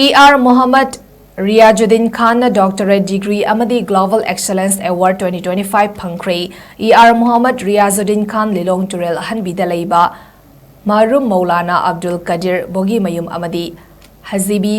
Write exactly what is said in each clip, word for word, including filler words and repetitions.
ꯑꯦ R Mohammad Riyazuddin ꯈꯥꯟꯅ doctorate degree ꯑꯃꯗꯤ Global Excellence Award twenty twenty-five ꯐꯪꯈ꯭ꯔꯦ꯫ ꯑꯦ ꯑꯥꯔ ꯃꯣꯍꯝꯃꯗ ꯔꯤꯌꯥꯖꯨꯗꯤꯟ ꯈꯥꯟ ꯂꯤꯂꯣꯡ ꯇꯨꯔꯦꯜ ꯑꯍꯟꯕꯤꯗ ꯂꯩꯕ ꯃꯍꯔꯨꯝ ꯃꯧꯂꯥꯅꯥ ꯑꯕꯗꯨꯜ ꯀꯗꯤꯔ ꯕꯣꯒꯤꯃꯌꯨꯝ ꯑꯃꯗꯤ ꯍꯖꯤꯕꯤ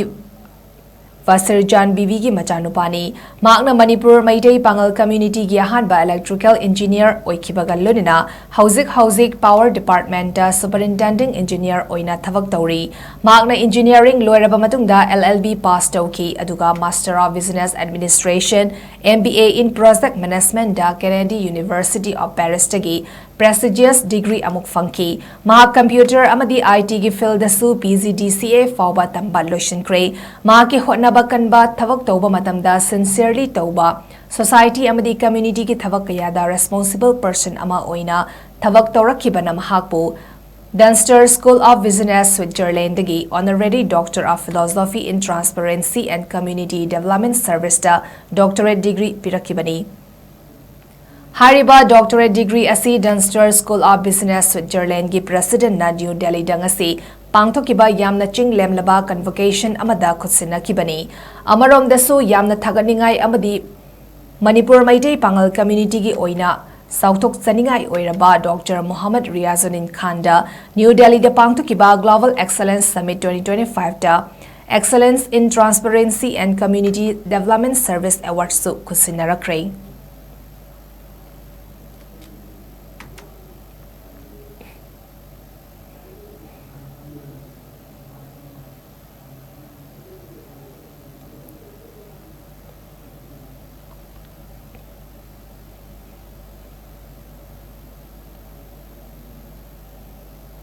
ꯋꯥꯁꯤꯔꯖꯥꯟ ꯕꯤꯕꯤꯒꯤ ꯃꯆꯥꯅꯨꯄꯥꯅꯤ꯫ ꯃꯍꯥꯛꯅ ꯃꯅꯤꯄꯨꯔ ꯃꯩꯇꯩ ꯄꯥꯉꯜ communityꯒꯤ ꯑꯍꯥꯟꯕ electrical engineer ꯑꯣꯏꯈꯤꯕꯒ ꯂꯣꯏꯅꯅ ꯍꯧꯖꯤꯛ ꯍꯧꯖꯤꯛ power departmentꯇ superintending engineer ꯑꯣꯏꯅ ꯊꯕꯛ ꯇꯧꯔꯤ꯫ ꯃꯍꯥꯛꯅ engineering ꯂꯣꯏꯔꯕ ꯃꯇꯨꯡꯗ L L B pass ꯇꯧꯈꯤ, ꯑꯗꯨꯒ Master of Business Administration, M B A in Project Managementꯗ Kennedy University of Parisꯇꯒꯤ prestigious degree ꯑꯃꯨꯛ ꯐꯪꯈꯤ꯫ ꯃꯍꯥꯛ computer ꯑꯃꯗꯤ I Tꯒꯤ fieldꯗꯁꯨ P G D C A ꯐꯥꯎꯕ ꯇꯝꯕ ꯂꯣꯏꯁꯤꯟꯈ꯭ꯔꯦ꯫ ꯃꯍꯥꯛꯀꯤ ꯍꯣꯠꯅꯕ ꯀꯟꯕ, ꯊꯕꯛ ꯇꯧꯕ ꯃꯇꯝꯗ sincerely ꯇꯧꯕ, society ꯑꯃꯗꯤ communityꯒꯤ ꯊꯕꯛ ꯀꯌꯥꯗ responsible person ꯑꯃ ꯑꯣꯏꯅ ꯊꯕꯛ ꯇꯧꯔꯛꯈꯤꯕꯅ ꯃꯍꯥꯛꯄꯨ Dunster School of Business, Switzerlandꯗꯒꯤ Honorary Doctor of Philosophy in Transparency and Community Development Serviceꯇ doctorate degree ꯄꯤꯔꯛꯈꯤꯕꯅꯤ꯫ ꯍꯥꯏꯔꯤꯕ doctorate degree ꯑꯁꯤ Dunster School of Business, Switzerlandꯒꯤ presidentꯅ New Delhiꯗ ꯉꯁꯤ ꯄꯥꯡꯊꯣꯛꯈꯤꯕ ꯌꯥꯝꯅ ꯆꯤꯡ ꯂꯦꯝꯂꯕ convocation ꯑꯃꯗ ꯈꯨꯠꯁꯤꯟꯅꯈꯤꯕꯅꯤ꯫ ꯑꯃꯔꯣꯝꯗꯁꯨ ꯌꯥꯝꯅ ꯊꯥꯒꯠꯅꯤꯡꯉꯥꯏ ꯑꯃꯗꯤ ꯃꯅꯤꯄꯨꯔ ꯃꯩꯇꯩ ꯄꯥꯉꯜ communityꯒꯤ ꯑꯣꯏꯅ ꯆꯥꯎꯊꯣꯛꯆꯅꯤꯡꯉꯥꯏ ꯑꯣꯏꯔꯕ Doctor ꯃꯣꯍꯝꯃꯗ ꯔꯤꯌꯥꯖꯨꯗꯤꯟ ꯈꯥꯟꯗ New Delhiꯗ ꯄꯥꯡꯊꯣꯛꯈꯤꯕ Global Excellence Summit twenty twenty-fiveꯇ Excellence in Transparency and Community Development Service Awardꯁꯨ ꯈꯨꯠꯁꯤꯟꯅꯔꯛꯈ꯭ꯔꯦ꯫